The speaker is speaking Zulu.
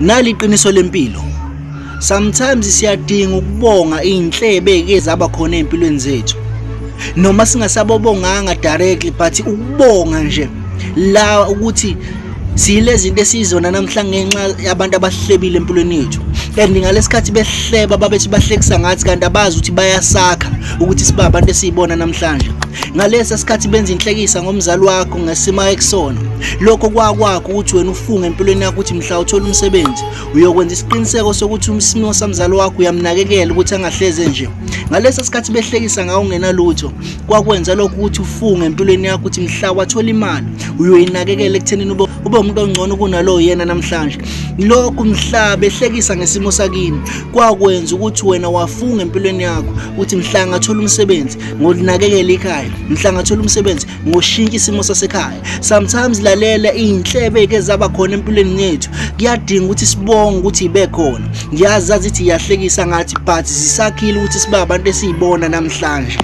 Nali iqiniso lempilo. Sometimes siyadinga ukubonga iy'nhlebe ey'ke zaba khona ey'mpilweni zethu. Noma singasabobonganga directly but ukubonga nje la ukuthi siyile zinto esiyizona namhla ngenxa yabantu abahlebile empilweni yethu. And ngalesikhathi behleba babethi bahlekisa ngathi kanti abazi ukuthi bayasakha ukuthi siba abantu esiyibona namhlanje. Ngalesa sikhathi benza inhlekisa ngomzali wakho ngesimo ekusona. Lokho kwakwakho ukuthi wena ufunge empilweni yakho ukuthi mhla uthola umsebenzi uyokwenza isiqiniseko sokuthi umsimo samzali wakho uyamnakekela ukuthi angahleze nje. Ngalesa sikhathi behlekisa ngawo ungenalutho kwakwenza lokho ukuthi ufunge empilweni yakho ukuthi mhla wathola imali uyoyinakekela ekuthenini ube umuntu ongcono kunalowo yena namhlanje. Lokhu mhla behlekisa ngesimo sakini kwakwenza ukuthi wena wafunga empilweni yakho ukuthi mhla ngathola umsebenzi ngokunakekela ikhaya, mhla ngathola umsebenzi ngoshintsha isimo sasekhaya. Sometimes lalela iy'nhlebe ey'ke zaba khona empilweni yethu, kuyadinga ukuthi sibonge ukuthi ibe khona. Ngiyazi zazithi iyahlekisa ngathi but zisakhile ukuthi sibe abantu esiyibona namhlanje.